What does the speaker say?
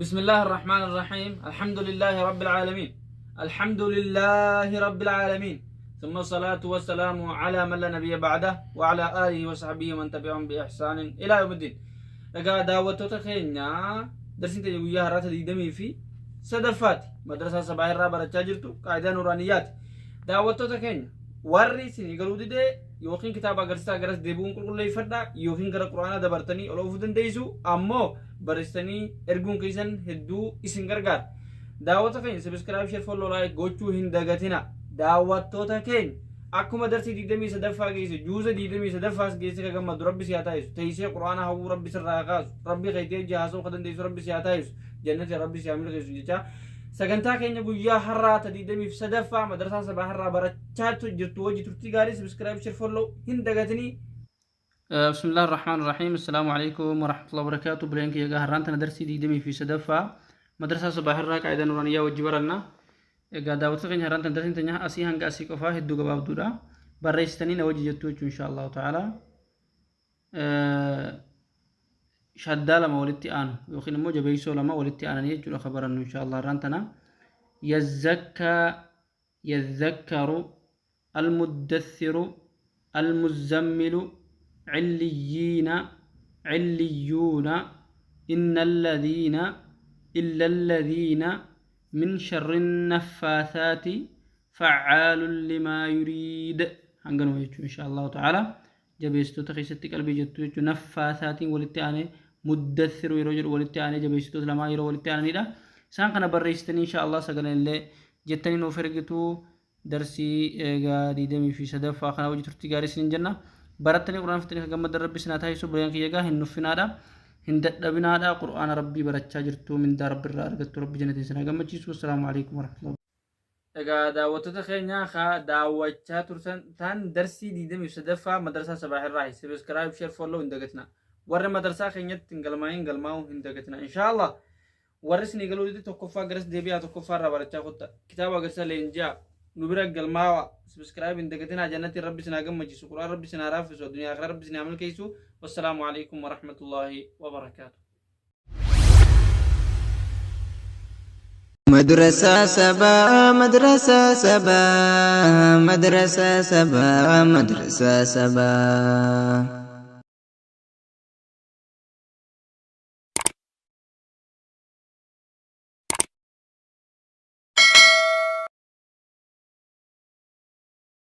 بسم الله الرحمن الرحيم الحمد لله رب العالمين الحمد لله رب العالمين ثم الصلاة والسلام على من لا نبي بعده وعلى آله وصحبه من تبعهم بإحسان إلى يوم الدين. Egaa daawwattoota keenya, darsiin teenya guyyaa har'aata 23ffaati. Madrasaa Sabaa irraa barachaa jirtu, qaayidaa nuuraaniyyaati. Daawwattoota keenya, warri isinii galuu didee yookiin kitaaba agarsiisaa garas deebi'uun qulqulleeffadhaa, yookiin gara quraanaa dabartanii ol oofuu dandeessu, ammoo barreessitanii erguun keessan hedduu isin gargaara. Daawwattoota keenya, subscribe, share, follow, like gochuu hin dagatina. Daawwattoota keenya, akkuma darsii 23ffaa geesse, juuza 23ffaas geesse, ka gammadu Rabbi si haa taasisu. Teessee quraana hawwuu Rabbi sirraa haa kaasu. Rabbi keetii hojii haasa'uu ka dandeessu Rabbi si haa taasisu. Jannati Rabbi si haa milkeessu jecha, sagantaa keenya guyyaa har'aa ta 23ffaa madrasaa Sabaa har'aa barachaa jirtu wajji turtii gaarii. Subscribe, share, follow hin dagatinii. بسم الله الرحمن الرحيم السلام عليكم ورحمة الله وبركاته. بلين كي هران تنا درسي 23ffaa madrasaa Sabaa irraa qaayidaa nuuraaniyyaa wajji baranna. Egaa daawwattoota keenya, har'aan tana darsiin teenya asii hanga asii qofaa, hedduu gabaabduudha. Barreessitanii na wajji jettu jechuun insha Allahu ta'ala. Shaddaa lama walitti aanu yookiin immoo jabeessoo lama walitti aananii jechuudha ka barannu insha Allah har'aan tana. Yazzakkaa, yazzakkaru, almuddathiru, almuzammilu, cilliyiina, cilliyuuna, inna alladhiina, illa alladhiina, من شر النفاثات، فعال لما يريد. Hanganuma jechuun insha Allahu ta'ala. Jabeessitoota keessatti qalbii jettu jechuun naffaasaatiin walitti aanee, muddathiru yeroo jedhu walitti aanee, jabeessitoota lamaa yeroo walitti aananidha. Isaan kana barreessitanii insha Allah sagaleen illee jettanii nuuf ergitu. Darsii egaa 23ffaa kana hojii turtii gaarii isiniin jenna. Barattanii quraana fixanii kan gammaddan Rabbi isin haa taasisu. Buleen kiyya egaa hin nuffinaadha. Hin dadhabinaadha. Qur'aana Rabbii barachaa jirtu, mindaa Rabbi irraa argattu. Rabbi jannatiin isin haa gammachiisu. Assalaamu alaikum warahmatullahi. Egaa daawwattoota keenya, ka daawwachaa turtan tan darsii 23ffaa madrasaa Sabaa irraa, subscribe, share, follow hin dagatina. Warri madrasaa keenyatti hin galmaa'in galmaa'uu hin dagatina. Inshallah warri isinii galuu dide tokkoffaa garas deebi'aa, tokkoffaa irraa barachaa kutta. Kitaaba agarsiisa leenji'aa nu bira galmaawa. Subscribe hin dagatinaa. Jannatiin Rabbi isin haa gammachiisu. Qur'aan Rabbi isin haa raaffisu. Addunyaa akhiraa Rabbi isin haa milkeessu. Wassalaamu alaikum warahmatullaahi wabarakaatu. Madrasa Sabaa, Madrasa Sabaa, Madrasa Sabaa, Madrasa Sabaa.